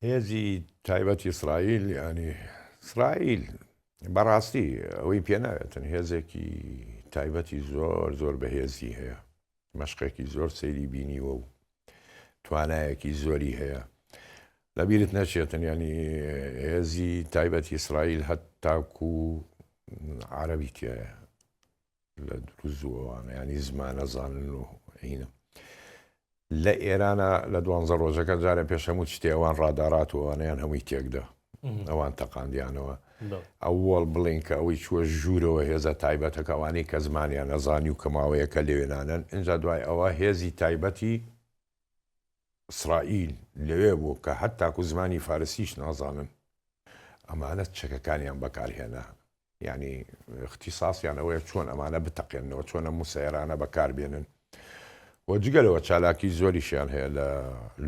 هێزی تایبەتی ئیسرائیل یانی ئیسرائیل بەڕاستی ئەوەی پێ ناوێتن هێزێکی تایبەتی زۆر زۆر بەهێزی هەیە مەشقێکی زۆر سەیری بینیوە و توانایەکی زۆری هەیە لەبیرت نەچێتن ینی هێزی تایبەتی ئیسرائیل هەتاکو عربی تایە لە دروزوەوانە ینی زمانە زانن و هینە لە ئێرانە لە دوانزە ڕۆژەکە جارێ پێش هەموو شتێ ئەوان ڕادارات و ئەوانەیان هەمووی تێکدا ئەوان تەقاندیانەوە ئەوەڵ بڵین کە ئەوەی چووە ژوورەوە هێزە تایبەتەکە ئەوانەی کە زمانیان نەزانی و کە ماوەیەکە لەوێنانن ئینجا دوای ئەوە هێزی تایبەتی ئیسرائیل لەوێ بوو کە هەتاکو زمانی فارسیش نازانن ئەمانە چەکەکانیان بەکارهێنا یانی اختصاصیان ئەوەیە چۆن ئەمانە بتەقێننەوە، چۆن ئەم مسەیەرانە بەکار بێنن و جگە لەوە چالاکی زۆریشیان هەیە لە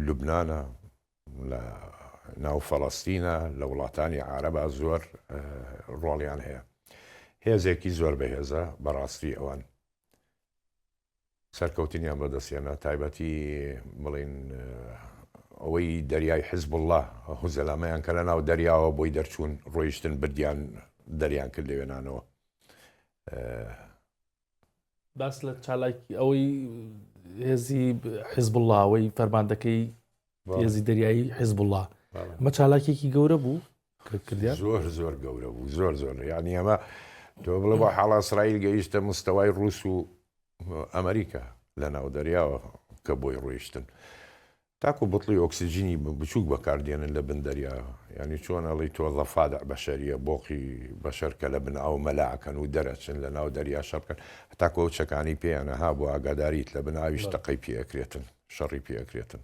لوبنانە، لە ناو فەڵەستینە، لە وڵاتانی عارەبا زۆر ڕۆڵیان هەیە. هێزێکی زۆر بەهێزە بەڕاستی ئەوان. سەرکەوتنیان بەدەستهێنا، تایبەتی بڵێین ئەوەی دەریای حزبوڵڵا هوزەلامەیان کە لەناو دەریاوە بۆی دەرچوون ڕۆیشتن بردیان دەریان کرد لەوێنانەوە. باس لە چالاکی ئەوەی هێزی حزبوڵڵاوەی فەرماندەکەی هێزی دەریایی حزبوڵڵا ئەمە چالاکێکی گەورە بوو کردیان زۆر زۆر گەورە بوو زۆر زۆر یعنی ئەمە تۆ بڵێ بۆ حاڵا ئیسرائیل گەیشتە مستەوای ڕوس و ئەمریکا لە ناو دەریاوە کە بۆی ڕۆیشتن تاکو بتڵی ئۆکسجینی بچووک بەکاردێنن لە بن دەریا ینی چۆن ئەڵی تۆ ضفادع بەشەریە بۆقی بەشەر کە لە بن ئاو مەلاکەن و دەرەچن لە ناو دەریا شەڕکەن هەتاکو ئەو چەکانی پێیانە ها بۆ ئاگاداریت لە بن ئاویش تەقەی پێ ئەکرێتن شەڕی پێ ئەکرێتن.